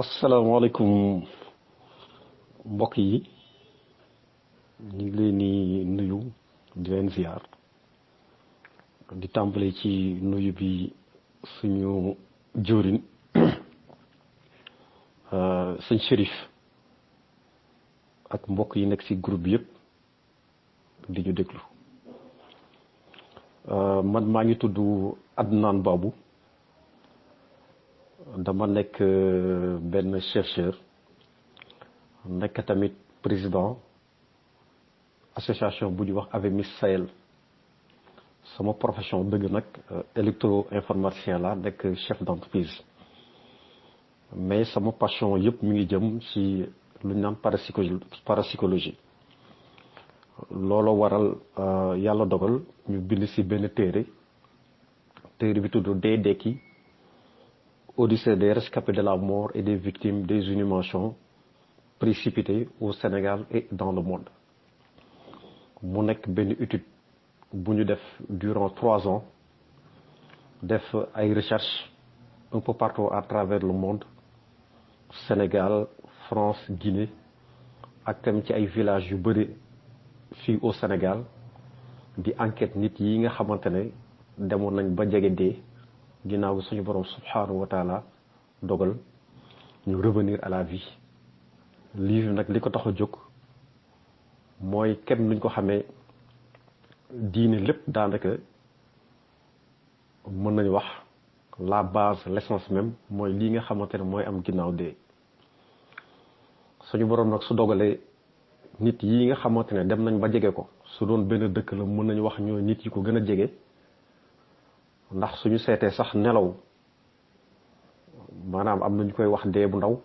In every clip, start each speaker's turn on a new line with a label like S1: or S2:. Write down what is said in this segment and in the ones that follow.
S1: asalaamaaleykum mbokk yi ñu ngi leen di nuyu di leen ziar di tàmbale ci nuyu bi suñu jëwriñ sëñ Chérif ak mbokk yi nekk ci groupe bi yëpp di ñu déglu man maa ngi tudd Adnan Babou dama nekk benn chercheur nekk tamit président association bu ñuy wax AVEMIS Sahel sama profession dëgg nag électro-informaticien la nekk chef d'entreprise mais sama passion yëpp mi ngi jëm ci lu ñu naan parapsychologie looloo waral yàlla dogal ñu bind ci benn téere bi tudd Dee Dekki Odyssée des rescapés de la mort et des victimes des inhumations précipitées au Sénégal et dans le monde mu nekk benn étude bu ñu def durant 3 ans def ay recherches un peu partout à travers le monde Sénégal France Guinée ak tamit ci ay villages yu bëri fii au Sénégal di enquête nit yi nga xamante ne demoon nañ ba jege dee ginnaaw gi suñu borom subhanahu wa taala dogal ñu revenir à la vie livre nag li ko tax a jóg mooy kenn nuñ ko xamee diine lépp daanaka mën nañu wax la base l'essence même mooy lii nga xamante ne mooy am ginnaaw dee suñu borom nag su dogalee nit yi nga xamante ne dem nañ ba jege ko su doon benn dëkk la mën nañu wax ñooy nit yi ko gën a jege ndax suñu seetee sax nelaw maanaam am na ñu koy wax dee bu ndaw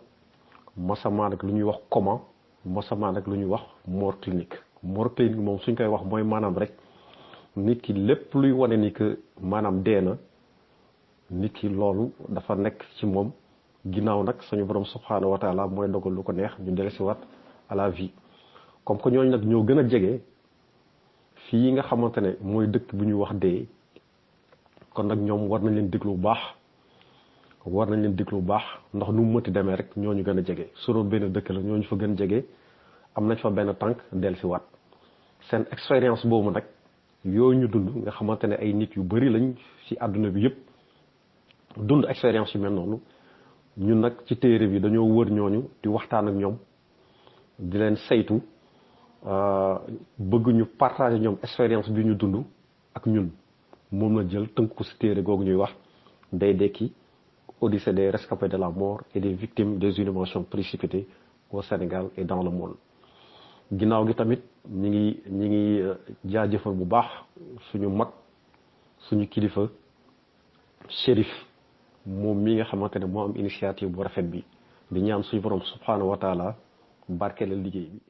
S1: masamaan ak lu ñuy wax coma masamaan ak lu ñuy wax mort clinique moom suñ koy wax mooy maanaam rek nit ki lépp luy wane ni que maanaam dee na nit ki loolu dafa nekk ci moom ginnaaw nag suñu borom subhanahu wa taala mooy dogal lu ko neex ñu dellusiwaat à la vie comme que ñooñu nag ñoo gën a jege fii nga xamante ne mooy dëkk bu ñuy wax dee kon nag ñoom war nañ leen déglu bu baax ndax nu mu mënti demee rek ñooñu gën a jege su doon benn dëkk la ñooñu fa gën a jege am nañ fa benn tànk dellusiwaat seen expérience boobu nag yooyu ñu dund nga xamante ne ay nit yu bari lañ ci àdduna bi yëpp dund expérience yu mel noonu ñun nag ci téere bi dañoo wër ñooñu di waxtaan ak ñoom di leen saytu bëgg ñu partager ñoom expérience bi ñu dund ak ñun moom la jël tënk ko ci téere googu ñuy wax Dee Dekki Odyssée des rescapés de la mort et des victimes des inhumations précipitées au Sénégal et dans le monde ginnaaw gi tamit ñi ngi jaajëfal bu baax suñu mag suñu kilifa Chérif moom mi nga xamante ne moo am initiative bu rafet bi di ñaan suñu borom subhanahu wa taala barkeelal liggéey bi